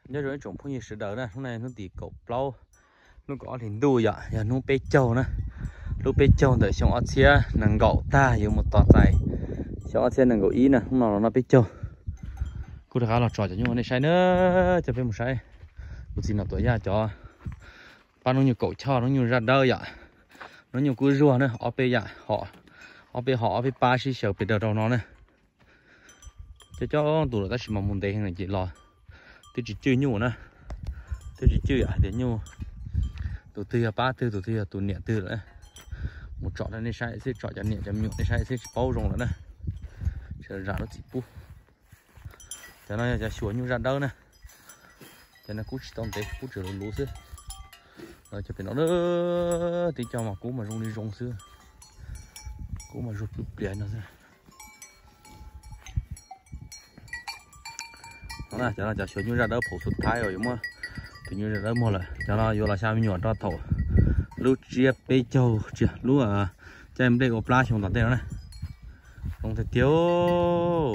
Nyob zoo ib tsoom phooj ywg sawv daws na, hnub no hnub tim kaum plaub, hnub kaum ob hlis ntuj yom, yog hnub peb caug na, lub peb caug ntawm xyoo ob txhiab nees nkaum tag yuav mus tos txais xyoo ob txhiab nees nkaum ib na. Hnub no los noj peb caug, kuv rov qab los tso cov nyuj nej saib na, coj peb mus saib kuv txiv Nom Tuam Yaj cov pab noob nyuj kaum choj, noob nyuj zaj dawb yom, noob nyuj kub zuag na, ob peb yam hom, ob peb hom ob peb pab sib xyaw pes daws rau no na. Cov cov tus lawm tab sis mas mus ntev heev lawm ces los twb tsis cwj nyuj na, twb tsis cwj yam hais tias nyuj tus twg yog pab twg, tus twg yog tus niam twg lawm. Mus tsom nej saib xwb, tsom cov niam cov me nyuam nej saib xwb tsis paub zoo lawm na, zam lub txim pub. Cov no yog cov xyuas nyuj zaj dawb na, cov no kub tsis tau ntev, kub tseem luv luv xwb. Cov pem no tib co mas kub mas zoo li zoo xwb, kub mas zuag pliv plias no xwb. No cov no cov xyuas nyuj zaj dawb phaum xub thaiv uas yuav muab tus nyuj zaj dawb muag lawm. Cov no yuav los xya me nyuam rau thaum lub tsiab peb caug, lub caij nplej ua plab xyoo tom ntej no na. Zoo tiag tiag,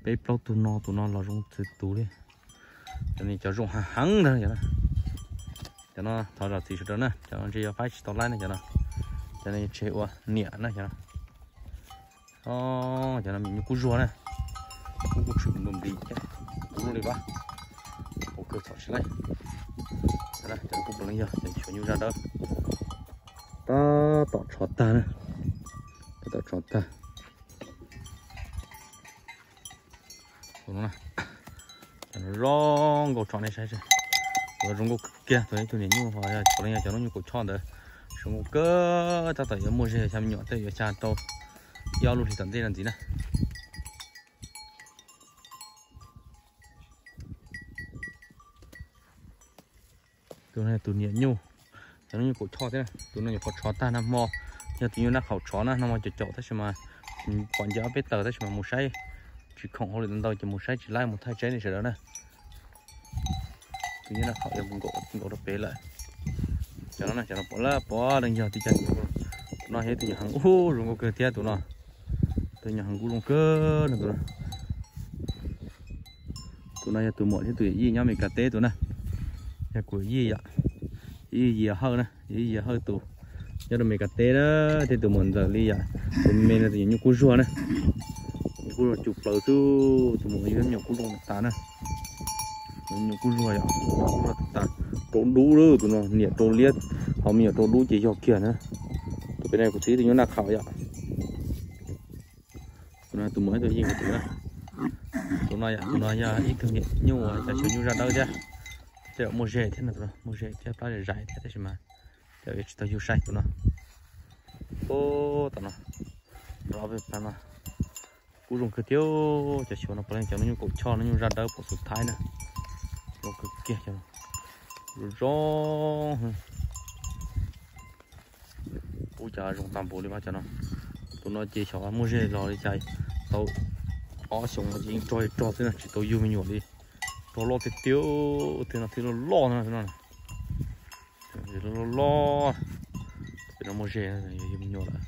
peb plaub tug no, tus no los zoo txhua tus li. Cov no cov zoo heev heev ntag. Cov no thov zam txim sawv daws na, cov no ntshe yog faib tsis tau laib na cov no. Cov no tseg ua niam na cov no. Cov no me nyuam kub zuag na, kub kuj tshwm nplis thiab, kub li pab, ua kawg txhom tsis laib. Cov no kuj puav leej yog cov xyuas nyuj zaj dawb. Tab tom tshov tag na, tab tom tshov tag. Tus no zoo nkauj tso nej saib, tus no zoo nkauj kawg kiag, tus no ib tug niam nyuj ho yog puav leej yog cov noob nyuj kaum choj ntawd, zoo nkauj kawg, tab tom yuav muaj ze xya me nyuam tej yuav xya rau ib ob lub hlis tom ntej no ntxiv na. Tus no tus niam nyuj, cov noob nyuj kaum choj thiab, tus no nyuam qhuav tshov tag nag hmo, yog tus nyuj naj qhaum tshov na, nag hmo caum caum tab sis mas pom nce ob peb taws tab sis mas mus saib tsis khoom hauj lwm ntau ces mus saib tsis laib mus thaij tsev li sawv daws na. Tus nyuj naj qhaum yog mus nkaum nkaum rau pem lawm. Cov no na, cov no pom lab pom leej yog tib co, tus no yog ib tug nyuam heev ub zoo nkauj kawg thiab tus no, tus nyuam heev kub zoo kawg no tus no. Tus no yog tus muam thiab tus yawm yij nyob Meskas teb tus na, yog kuv yij yom, yij Yias Hawj na, yij Yias Hawj tus nyob rau Meskas teb na, thiab tus muam ntxawm li yom, tus me no tus nyuam nyuj kub zuag na, nyuam kub zuag cug plaws xwb, tus muam yug me nyuam kub zoo tas na, me nyuam kub zuag yom, kub zuag tas, rau dub lawm tus no, niam rau liab, ho me nyuam rau dub ces yog kiag na. Tus pem no kuv txiv tus nyuj naj qhaum yom. Tus no tus muam ib tug yeej tus na. Tus no yom, tus no yog ib tug niam nyuj uas cov xyuas nyuj zaj dawb thiab, tej zaum muaj ze thiab no, tus no muaj ze thiab plab zais thiab tab sis mas tej zaum yuav tsis tau yug sai tus no. Ub, tom no, rau peb pab no, kub zoo kawg thiab, cov xyuas no puav leej cov noob nyuj kaum choj, noob nyuj zaj dawb phaum xub thaiv na, zoo kawg kiag, zoo zoo. Ub, cas zoo tag npaum li mas cov no. Tus no ces xyov muaj ze los li cas, tau ob xyoos no ces yeej rog rog xwb na, tsis tau yug me nyuam li. Rog loj tiag tiag, tus no thiaj loj loj no, loj loj, pem no muaj ze, yug me nyuam lawm,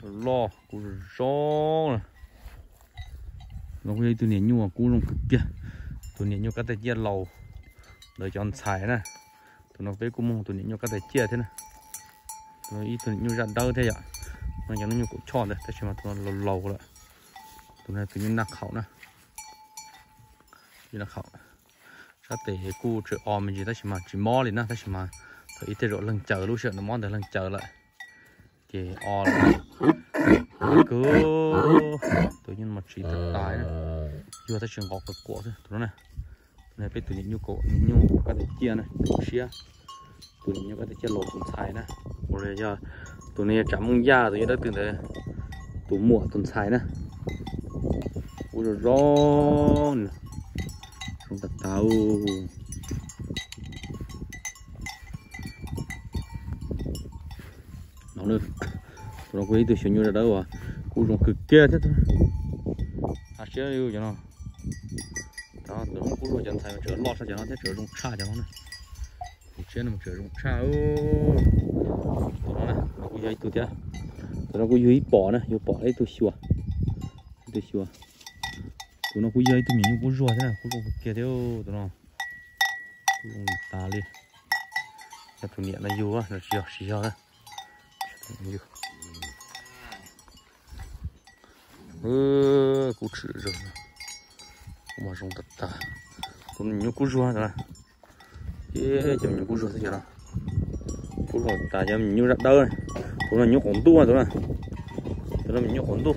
loj loj kub zoo na. No kuj yog ib tug niam nyuj kub zoo kawg kiag, tus niam nyuj kab tais ciaj laus ntawd cov ntxhais na. Tus no peb kuj muaj tus niam nyuj kab tais ciaj thiab na. Tus no ib tug niam nyuj zaj dawb thiab yom. No cov noob nyuj kaum choj ntawd tab sis mas tus no laus laus lawm. Tus no tus nyuj naj qhaum na. Nyuj naj qhaum. Sab tes kuj tseem o me ntsis tab sis mas tsis mob li na, tab sis mas thaum ib tej zaum leeg caws, lub sij hawm nws mob ntawd leeg caws lawm ces o lawm. Kawg, tus nyuj mas tsis tas tas na, yuag tab sis nqos quaj quaj xwb tus no na. Tus no peb tus niam nyuj kaum, niam nyuj kab tais ciaj na, tus tshiab, tus niam nyuj kab tais ciaj laus tus ntxhais na. Ua li yog tus no yog Tsam Mooj Yaj tus nyuj dawb twg ntawd tus muam tus ntxhais na. Ub, zoo zoo, zoo tas tas. No, tus no kuj ib tug xyuas nyuj zaj dawb uas kuj zoo kawg kiag thiab. Hais siab li cov no, tus no kuj zoo, cov ntxhais mas tseem loj tshaj cov no thiab, tseem zoo tshaj cov no na. Tus tshiab no mas tseem zoo tshaj. Tus no na, tus no kuj yog ib tug thiab. Tus no kuj yug ib pom na, yug pom ib tug xyuas, ib tug xyuas. Tus no kuj yog ib tug me nyuam nyuj kub zuag thiab na, kub zoo kawg kiag thiab tus no. Kub zoo tas li. Yog tus niam no yug los tsis yog, tsis yog. Kub tshwm zog, kub mas zoo tas tas. Tus me nyuam nyuj kub zuag tus na, cov me nyuam nyuj kub zuag xwb cov no. Kub zoo tas, cov me nyuam nyuj zaj dawb. Tus no nyuj qaum ntuj tus na. Tus no me nyuam nyuj qaum ntuj.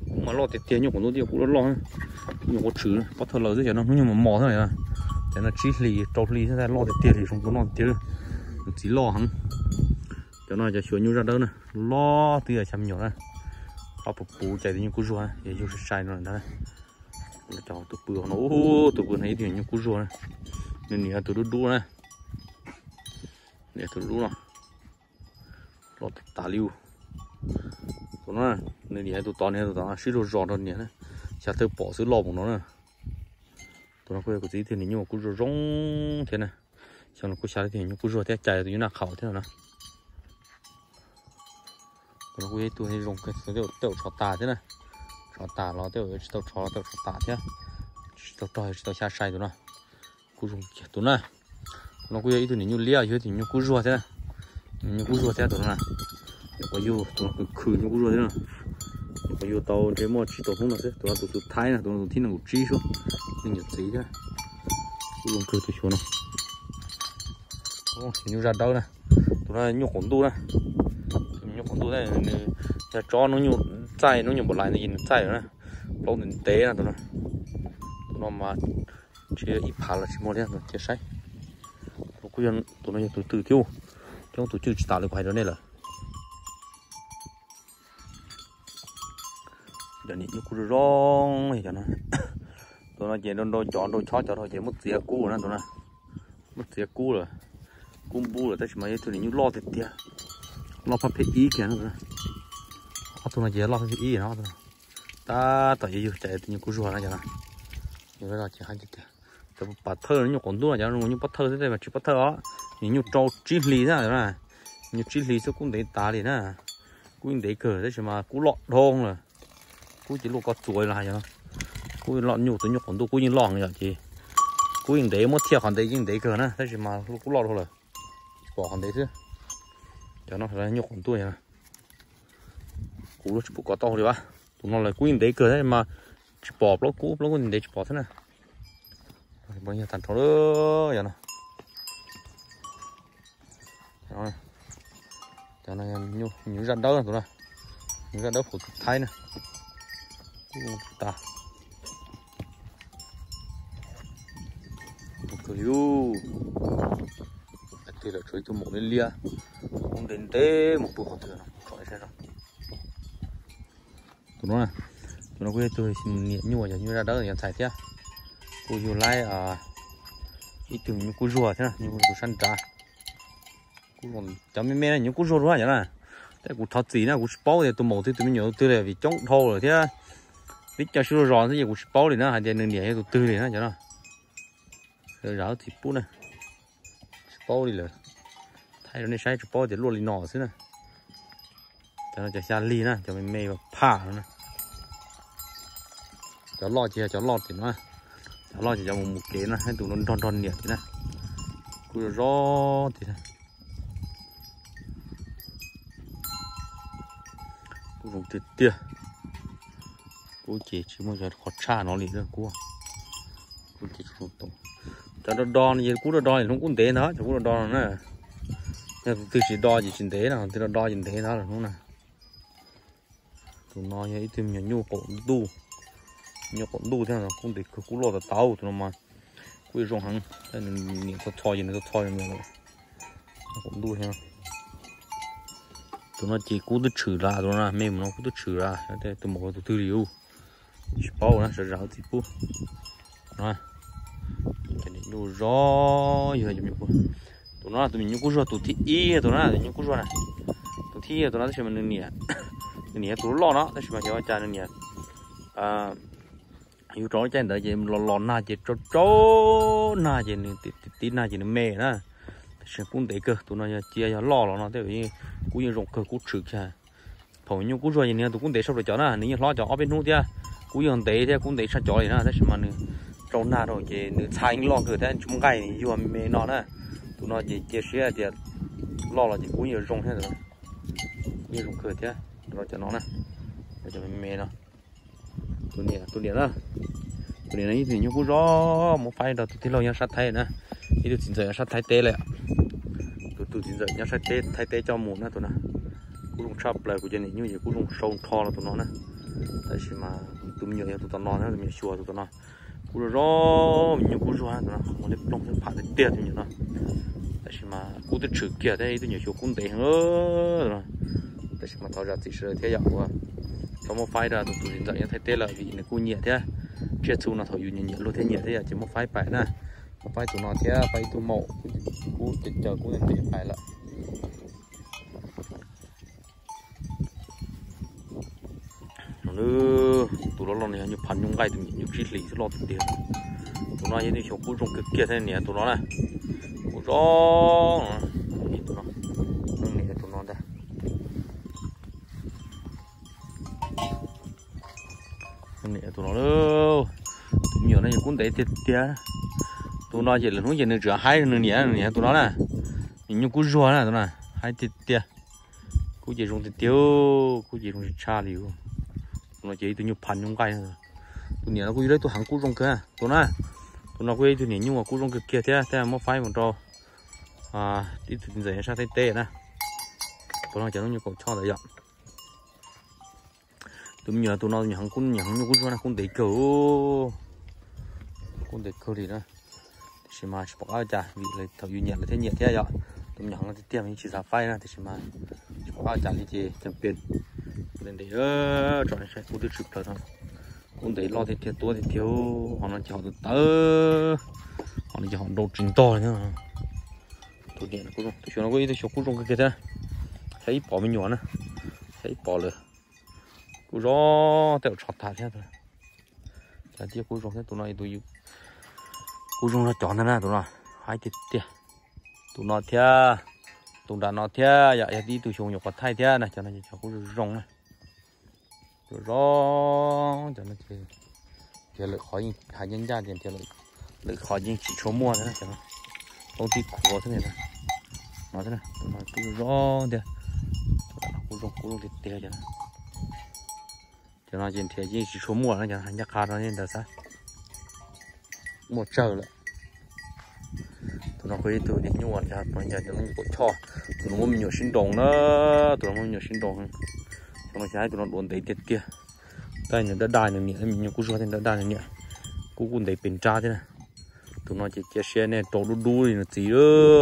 Kub mas loj tiag tiag, nyuj qaum ntuj twb yog kub loj loj. Nyuam quav tshwm, pob thawj laws xwb, cov no hnub nyoog mos mos xwb. Cov no tsib hlis rau hli xwb, loj tiag tiag li, zoo tus no tiag. Nws txiv loj heev. Cov no cov xyuas nyuj zaj dawb na, loj twb yog xya me nyuam na. Loj puv puv cais tus nyuj kub zuag na, yog yug sai sai no ntag. Cov tus pw no, tus pw no ib tug nyuj kub zuag na. Nws niam tus dub dub na. Niam tus dub no loj tas tas li. Tus no, nws niam tus tod, niam tus tod sib luag zos rau niam na. Xya thawj pom xwb loj mus no na. Tus no kuj yog kuv txiv ib tug niam nyuj kub zuag zoo thiab na. Xyoo no kuj xya ib tug niam nyuj kub zuag thiab, cais tus nyuj naj qhaum thiab no na. Tus no kuj yog ib tug zoo kawg, tej zaum tshov tas thiab na. Tshov tas los tej zaum yuav tsis tau tshov, tej zaum tshov tas thiab. Tsis tau rog, tsis tau xya sai tus no. Kub zoo kawg tus na. Tus no kuj yog ib tug niam nyuj liab, yog ib tug niam nyuj kub zuag thiab na. Niam nyuj kub zuag thiab tus no na. Nyuam qhuav yug, tus no khwv khwv nyuj kub zuag thiab no. Nyuam qhuav yug tau ntshe muaj tsib rau hnub no xwb, tus no tus xwm thaib na, tus no tus thib nees nkaum tsib xwb. Nws nyuam txiv thiab. Kub zoo kawg tus xyuas no. Xyuas nyuj zaj dawb na. Tus no nyuj qaum ntuj na. Nyuj qaum ntuj na, nws yog tsob hnub nyoog txaij, hnub nyoog npaum lais ntawd ces nws txaij lawm na. Plaub ntev ntev na tus no. Tus no mas tsis ib phav los tsis muaj li, cia saib. Tus no yog tus twg thiab? Coob tus cwj tsis tas li kuv hais rau nej lawm. Cov niam nyuj kub zoo zoo li cov no. Tus no ces nrau nrau cov nrau chob cov dhau ces muab txiav kub na tus no. Muab txiav kub lawm, kub npub lawm tab sis mas yog ib tug niam nyuj loj tiag tiag, loj phab phem ib kiag no. Ob tug no ces loj phab phem ib no. Tab tom yuav yug cais tus nyuj kub zuag no cov no. Yog ces hais tias cov pam thawj nyuj qaum ntuj no, cov nyuj pob thawj xwb tej mas tsis pob thawj os, niam nyuj rau tsib hlis xwb na. Nyuj tsib hlis xwb kub ntev tas li na. Kub yeej ntev kawg tab sis mas kub loj dhau lawm. Kub ces luaj koj txuas los hais yog kub loj, nyuj tus nyuj qaum ntuj kub yeej loj heev yom ces kub yeej ntev, muab thiaj qhov ntev yeej ntev kawg na tab sis mas kub loj dhau lawm, tsis pom qhov ntev xwb. Cov no nyuj qaum ntuj, kuv tsis pub kov tau li as. Tus no lawm kub yeej ntev kawg tab sis mas tsis pom plaub kub, plaub kub ntev tsis pom thiab na. Yog tag nrho yog no. Cov no nyuj zaj dawb tus no, nyuj zaj dawb phaum thaib na. Kub tas. Kub kawg li. Hais tias lawm tshuav ib tug maum liab liab, kub ntev ntev mus pw qhov twg no tsom saib. Tus no, tus no kuj yog tus niam nyuj, yog nyuj zaj dawb yog ntxhais thiab. Kuj yug laib ib tug nyuj kub zuag thiab, nyuj kub zuag sab nrad. Cov me me no nyuj kub zuag dua cov na. Tej kuv thov txim na, kuv tsis paub tias tus maum twg tus me nyuam twg li vim coob dhau lawm thiab. Peb cov sib zog xwb ces kuv tsis paub li na hais tias nws niam yog tus twg li na cov no. Zam txim pub na, tsis paub li lawm. Thaij rau nej saib tsis paub tias luaj li no xwb na. Cov no cov xya lig na, cov me me phaj no na. Cov loj ces yog cov loj tim no, cov loj ces cov mus mus kev na, tus no nrog nrog niam tim na. Kub zoo zoo tim na. Kub zoo tiag tiag. Kub ces tsis muaj cov qhov tshaj no li kub. Kub ces tsis zoo tau. Cov do do no ces kub do do li hnub kub ntev ntag, cov kub do do no na. Yog tus twg tsis do ces tsis ntev no, tus do do ces ntev ntag lawm hnub na. Tus no yog ib tug me nyuam nyuj qaum ntuj, nyuj qaum ntuj thiab no, kub ntev kawg, kub loj tas tau tus no mas. Kub zoo heev, nws niam txho txho ces nws txho txho nws niam lawm. Qaum ntuj thiab. Tus no ces kub twb tshwm lawm, tus no me mus no kub twb tshwm lawm, tus maum tus twg li ub. Tsis paub na, sawv zam txim pub. Cov niam nyuj zog yog cov me nyuam, tus no tus me nyuam nyuj kub zuag tus thib ib, tus no tus nyuam nyuj kub zuag na. Tus thib ib tus no tab sis mas nws niam, nws niam tus loj no tab sis mas xyov ua cas nws niam yug rau lub caij ntawd ces los los nag ces tsau tsau nag ces nws tib nag ces nws me na. Tab sis kub ntev kawg, tus no yog cia yog loj los no tej kub yeej zoo kawg, kub tshwm kiag. Thaum nyuj kub zuag ces nws yog tus kub ntev sab plaws cov na, nws yeej hlob cov ob peb hnub thiab. Kub yog ntev thiab, kub ntev tshaj cov li na, tab sis mas nws tsau nag rau ces nws txha yeej loj kawg thiab, tsis muaj nqaij yuag me no na. Tus no ces cia siab tias loj los ces kub yuav zoo thiab, kub yuav zoo kawg thiab. Cov no na, cov me me no. Tus niam, tus niam na, tus niam no ib tug nyuj kub zog, muab faib rau tus tij laug nyob sab Thaib na, ib tug txiv ntxawm nyob sab Thaib teb lawm. Tus, tus txiv ntxawm nyob sab teb, Thaib teb coj mus na tus no. Kub zoo tshaj plaws, kuv cov niam nyuj ces kub zoo sau nrho los tus no na. Tab sis mas tus me nyuam yog tus tom no, tus me nyuam xyuas tus tom no. Kub zoo zoo, me nyuam kub zuag tus no, qhov muag liab ploog xwb, pham tiag tiag tus me nyuam no. Tab sis mas kub twb tshwm kiag thiab, ib tug nyuam xyuas kub ntev heev no. Tab sis mas thov zam txim sawv daws thiab yom, uas tau muab faib rau tus, tus txiv ntxawm nyob Thaib teb lawm vim nws kuj nyiam thiab. Tsiaj txhu no thaum yus nyiam nyiam luag thiaj nyiam thiab yom, ces muab faib pais na. Muab faib tus no thiab faib ib tug maum kub caws caws kub ntev pais lawm. Tus loj loj no yog nyuj phav nyuj nqaij, tus me nyuam nyuj tsib hlis xwb, loj tiag tiag. Tus no yog ib tug xyov kub zoo kawg kiag thiab, niam tus no na. Kub zoo, tus no, tus no ntag. Tus no, tus me nyuam no yog kub ntev tiag tiag. Tus no ces lwm hnub ces nws tseem haib nws niam, nws niam tus no na. Nws nyuj kub zuag na tus no, haib tiag tiag. Kub ces zoo tiag tiag, kub ces zoo tshaj li. Tus no ces ib tug nyuj phav nyuj nqaij. Tus niam no kuj yog ib tug heev kub zoo kawg tus na. Tus no kuj yog ib tug niam nyuj kub zoo kawg kiag thiab, thiaj muab faib mus rau ib tug txiv ntxawm nyob sab Thaib teb na. Tus no cov lub nyuj kaum choj ntawd yom. Tus me nyuam, tus no nyuam heev, kub nyuam heev, nyuj kub zuag na, kub ntev kawg, kub ntev kawg li na. Tiam sis mas tsis pom qab ua cas vim thaum yus nyiam lawv thiaj nyiam thiab yom. Tus me nyuam heev no tiag tiag mas yeej tsis xav faib na, tiam sis mas tsis pom qab ua cas li ces cas pes ntev ntev tso saib, kub twb tshwm plaws no. Kub ntev loj tiag tiag, tuab tiag tiag, ho no ces ho tawv tawv, ho no ces ho nrau tsis ntog li na. Tus niam, tus xyov no kuj ib tug xyov kub zoo kawg kiag thiab, saib ib pom me nyuam na, saib ib pom lawm. Kub zoo tej zaum tsho tas thiab. Cas thiaj kub zoo thiab, tus no tus kub zoo zog cov ntag na, tus no haib tiag tiag. Tus no thiab, tus nram no thiab yom, yog ib tug xyov nyuam qhuav thaij thiab na, cov no ces cov kub zoo zoo na. Tus zoo, cov no ces nrhiav lawm qhov yeej hav ncaj ncaj ces nrhiav lawm qhov yeej tsis tshua muaj thiab na, cov no tib khuav xwb na. No thiab, tus no kub zoo zoo thiab, tus nram no kub zoo, kub zoo tiag tiag cov no. Cov no ces nrhiav yeej tsis tshua muaj na, cov no hav ncaj qha rau ntawd xwb, muaj tsawg lawm. Tus no kuj ib tug niam nyuj, cov no nyuj kaum choj, tus no muaj me nyuam sib nroos na, tus no muaj me nyuam sib nroos. Tus no ces haib, tus no duav ntev tiag tiag. Tab nws daj daj nws niam, me nyuam kub zuag thiab daj daj nws niam, kub kuj ntev pes nrab thiab na. Tus no ces cia siab nej rau dub dub li nws txiv,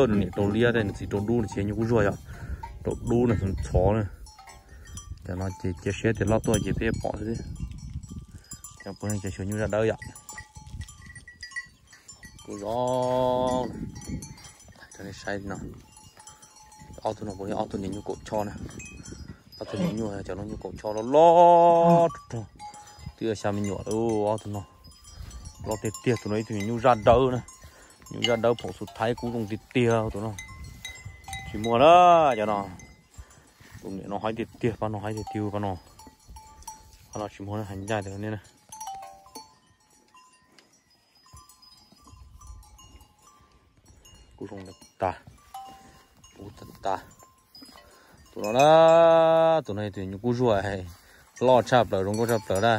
nws niam rau liab thiab nws txiv rau dub, nws txiv nyuj kub zuag yom, rau dub nws ntxhov na. Cov no ces cia siab tias loj tuaj ces peb pom xwb. Cov puav leej cov xyov nyuj zaj dawb yom. Kub zoo, thaij rau nej saib no. Ob tug no puav leej ob tug niam nyuj kaum choj na. Ob tug niam nyuj, cov no nyuj kaum choj loj loj rog, twb xya me nyuam lawm ob tug no. Loj tiag tiag, tus no ib tug niam nyuj zaj dawb na. Nyuj zaj dawb phaum xu thaib, kub zoo tiag tiag tus no. Tsis muaj na, cov no. Tus niam no haib tiag tiag, pab no haib tiag tiag, pab no. Pab no tsis muaj na, hav ncaj tiag ne na. Kub zoo tas tas, kub tas tas. Tus no na, tus no yog tus nyuj kub zuag loj tshaj plaws, zoo nkauj tshaj plaws na.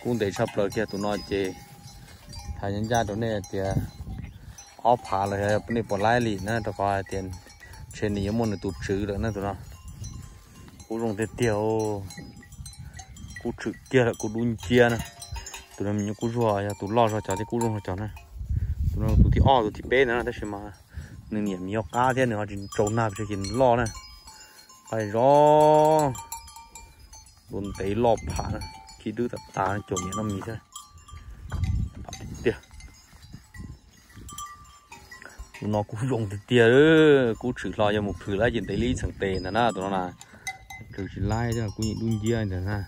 Kub ntev tshaj plaws kiag tus no ces hais ncaj ncaj rau nej tias ob phav los yog nej puas laib li na, rau qhov hais tias ntshe nws yuav muaj nws tus tswv lawm na tus no. Kub zoo tiag tiag, kub tshwm kiag lawm, kub dub nciab na. Tus no me nyuam kub zuag, yog tus loj zog cov thiab kub zoo zog cov na. Tus no tus thib ob tus thib peb ntawd na, tab sis mas nws niam me nyuam qab thiab nws ho tsis tsaus nag pes tsawg ces nws loj na. Pais zov, duav ntev loj pham na, khib dub tas tas, caum niam noj mis thiab. Pham tiag tiag. Tus no kub zoo tiag tiag, kub tshwm hlo yog mus plhws lawm ces ntev li ib txheem tes ntag na tus no na. Plhws tsis laib thiab, kub yeej dub nciab ntag na.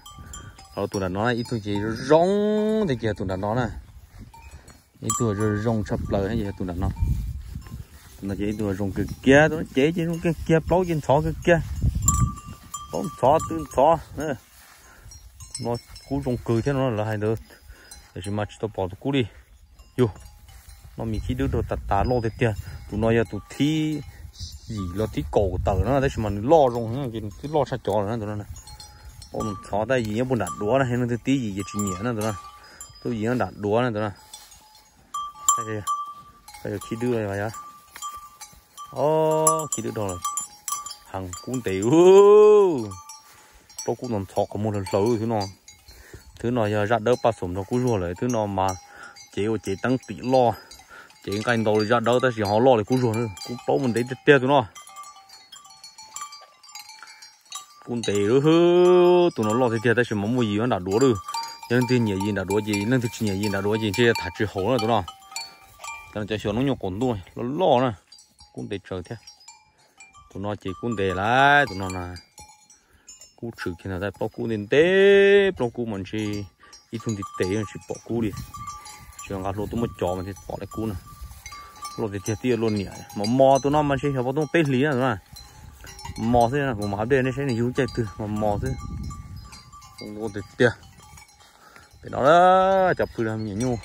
Ho tus nram no ib tug ces zoo zoo tiag tiag tus nram no na. Ib tug zoo zoo tshaj plaws na ces yog tus nram no. Tus no ces ib tug zoo kawg kiag, tus no ces ces zoo kawg kiag, plaub ces ntxhov kawg kiag. Plaub ntxhov tw ntxhov. Tus no kub zoo kawg thiab no lawv hais ntawd, tiam sis mas tsis tau pom tus kub li. Yus, no mis khib dub rau tas tas loj tiag tiag. Tus no yog tus thib yim los thib kaum tawm na, tab sis mas nws loj zoo ces nws twb loj tshaj cov lawm na tus no. Ntxhov tab yim nyob puag nram duav na, yog leej twg tib yim ces tsis nyiam na tus no. Tub yim nyob nram duav na tus no. Khib dub, o, khib dub rau lawm. Heev kub ntev, plaub kub ntxhov qhov muag hlaws hlaws xwb no. Thwb no yog zaj dawb paj xoom nrog kub zuag lawm, thwb no mas cev ua cev teeb tim loj, cev nqaij ntau li zaj dawb tab sis ho loj li kub zuag na. Kub plaub mus ntev tiag tiag tus no. Kub ntev, tus no loj tiag tiag tab sis mas muaj yim nram duav lawm. Yog leej twg nyiam yim nram duav ces, leej twg tsis nyiam yim nram duav ces ntshe tham tsis haum na tus no. Cov no cov xyuas noob nyuj qaum ntuj loj loj na, kub ntev tsawv thiab. Tus no ces kub ntev lawm tus no na. Kub tshwm kiag ntawd, plaub kub ntev ntev, plaub kub mas ntshe ib tug ntiv tes tsis pom kub li. Tsis nqa hlua tuaj muab cov mas thiaj pom lawv kub na. Luaj tiag tiag twb yuav luaj niam, mos mos tus no mas ntshe xyov puas tuaj peb hlis na tus no. Mos xwb, kuv mam update nej saib nws yug caij twg, mos mos xwb. Tiag tiag. Pem no cov pw me nyuam nyuj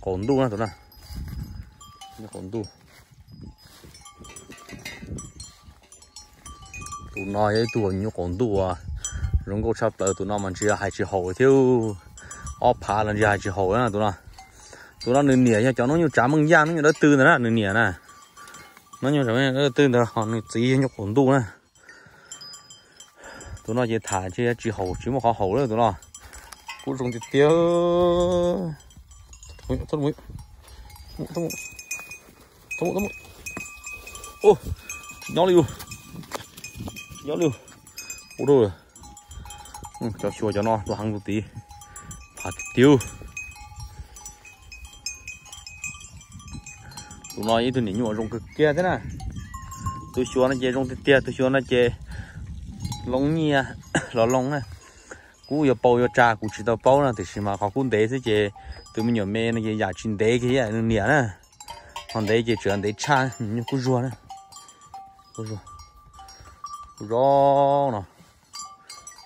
qaum ntuj na tus no. Nyuj qaum ntuj. Tus no yog ib tug nyuj qaum ntuj uas zoo nkauj tshaj plaws, tus no mas ntshe hais tsis haum thiab. Ob phav los ntshe hais tsis haum na tus no. Tus no nws niam yog cov noob nyuj tsav meej yaj, noob nyuj dawb tw ntawd na, nws niam na. Noob nyuj tsav meej yaj dawb tw ntawd ho nws txiv yog nyuj qaum ntuj na. Tus no ces tham ntshe tsis haum, tsis muaj qhov haum lawm tus no. Kub zoo tiag tiag. Tsis nyob li, tsis nyob li. Ua rau cov xyuas cov no tua heev tus tid. Phav tiag tiag. Tus no ib tug niam nyuj zoo kawg kiag thiab na. Tus xyuas no ces zoo tiag tiag, tus xyuas no ces loo nyiaj los loo na. Kub yuav paus yuav tsa kuv tsis tau paub na, tiam sis mas qhov kub ntev xwb ces tus me nyuam me no ces yam tsis ntev kiag yam nws niam na. Qhov ntev ces tseem ntev tshaj nyuj kub zuag na. Kub zuag, kub zuag no,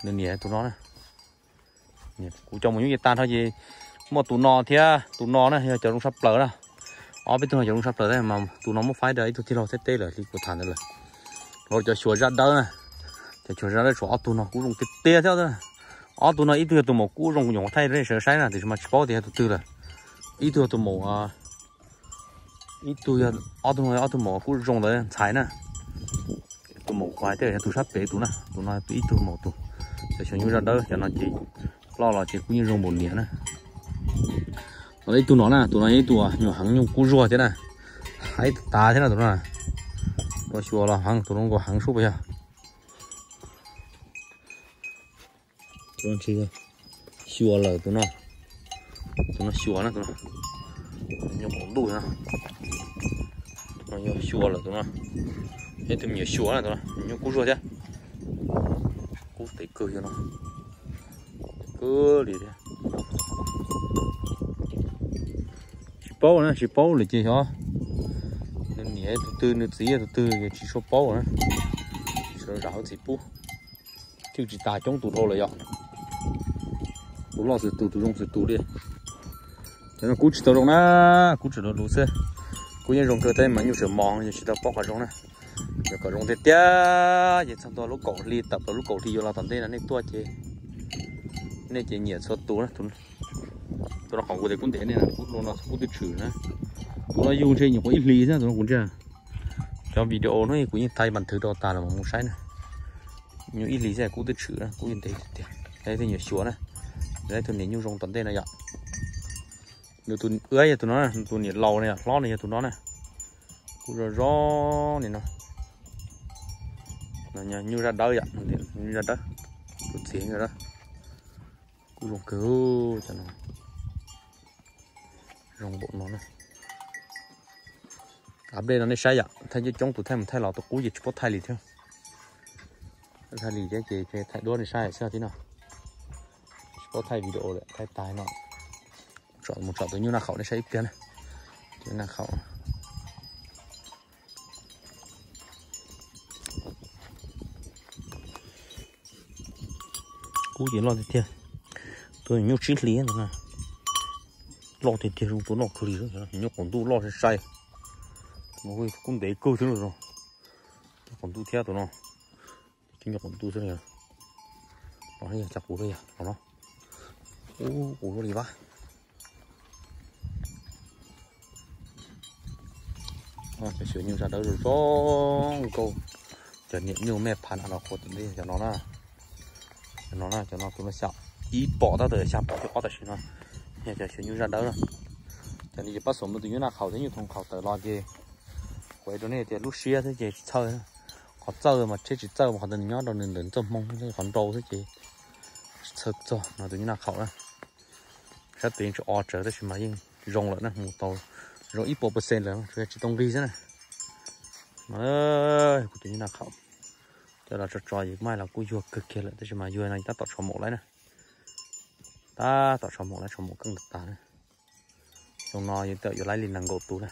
nws niam tus no na. Kuv cov maum nyuj ces tag nrho ces muaj tus no thiab tus no na yog cov zoo tshaj plaws na. Ob peb tug no cov zoo tshaj plaws tab mas tus no muab faib rau ib tug tij laug Thaib teb lawm li kuv tham ntawd lawm. Los cov xyuas zaj dawb na, cov xyuas zaj dawb tshuav ob tug no kub zoo tiag tiag thiab. Ob tug no ib tug yog tus maum kub zoo kuv nyuam qhuav thaij rau nej sawv saib na, tiam sis mas tsis paub tias yog tus twg lawm. Ib tug yog tus maum, ib tug yog, ob tug no yog ob tug maum kub zoo ntawd ntxhais na. Tus maum kuv hais thiaj yog tus sab pem tus na, tus no ib tug maum tus. Cov xyuas nyuj zaj dawb cov no ces loj los ces kub yeej zoo npaum niam na. Ib tug no na, tus no ib tug nyuam heev nyuj kub zuag thiab na, haib tas thiab na tus no. Ua xyuas los heev, tus no nkaus heev sub puas yog. Xyuas lawm tus no, tus no xyuas na, tus no nyuj qaum ntuj no, tus no yog xyuas lawm tus no, ib tug me nyuam xyuas na tus no, nyuj kub zuag thiab. Kub tes kawg yog no, kawg li thiab. Tsis paub na, tsis paub lawm ces xyov nws niam tus twg nws txiv tus twg ces tsis tshua paub na. Sawv zam hauv txiv pub. Cwj tsis tas coob tus dhau lawm yom. Tus loj xwm tus, tus zoo xwm tus li. Cov no kub tsis tau zoo na, kub tseem luv luv xwb. Kub yeej zoo kawg tab mas nyuj tseem mos yog tsis tau paub qhov zoo na. Yog kom zoo tiag tiag ces txog ntua lub kaum hli, tawm plaws lub kaum hli yuav los tom ntej no nej tuaj ces nej ces nyiam txhua tus na. Tus no qhov kuv tias kub ntev ne, kub no kub twb tshwm na. Tus no yug ntshe nyuam qhuav ib hlis xwb tus no kuv ntsia. Cov video no kuv yeej thaij npas thwv rau tas los mus mus saib na. Nyuam ib hlis xwb kub twb tshwm, kub yeej ntev tiag tiag. Lawv tus niam xyuas na, lawv tus niam nyuj zoo tom ntej no yom. Nws tus, yog tus no, tus niam laus na yom, hlob na yog tus no na. Kub zoo zoo li no. Nyuj zaj dawb yom, nyuj zaj dawb, tus txiv nyuj dawb. Kub zoo kawg cov no. Zoo npaum no na. Update no nej saib yom, thaij coob coob tus thaij mus thaij los tus qub ces tsis paub thaij li thiab. Thaij li thiab ces thaij duab nej saib xwb tib no. Tsis paub thaij video lawm, thaij tas no. Mus tsom tus nyuj naj khaum nej saib ib pliag na. Tus naj khaum. Kub ces loj tiag tiag. Nyuj tsib hlis ntawd na, loj tiag tiag, zoo tus noj kawg li. Nyuj qaum ntuj loj sai sai, kub ntev kawg thiab no. Nyuj qaum ntuj thiab tus no, nyuj qaum ntuj xwb. Los yog cov qus thiab yog los no, qus luaj li vab. Cov xyuas nyuj zaj dawb zoo zoo nkauj, cov niam nyuj me pha na los qhuav tim ntej cov no na. Cov no na, cov no tus no xya, ib pom tab tom xya pom cuaj ob tam sim no. Yog cov xyuas nyuj zaj dawb na. Cov no ces pab xaum mus tus nyuj naj qhaum thiab nyuj thoov qhaum tawm los ces kuv hais rau nej tias lub siab thiab ces tsis txhawj. Qhov txawj mas tsheb tsis txawj mas qhov ntawd nws nyob rau nws ntawm ntxoj hmoo thiab qhov nrau xwb ces tsis txhawj txog no tus nyuj naj qhaum na. Sab tes yeej tsis o tsawv tab sis mas yeej zoo lawm na, mus tau zoo ib puas percent lawm, tsuas yog tsis tau nqig xwb na. No, kuv tus nyuj naj qhaum coj los tso tso ces kuv mas los kuj yuag kawg kiag lawm tab sis mas yuag no tab tom tsho maum lawm na. Tab tom tsho maum lawm, tsho maum keej tag tag na. Xyoo no yuav tau yuav laib li nees nkaum tus na.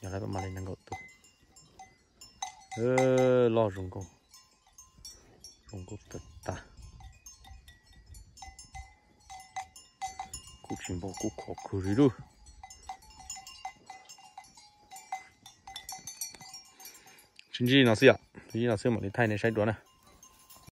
Yuav laib pab mas li nees nkaum tus. Loj zoo nkauj, zoo nkauj tag tag. Kuj tsis npau kuj khov khwv li lub. Tsis ntsib no xwb yom, ntsib no xwb mam li thaij nej saib dua na.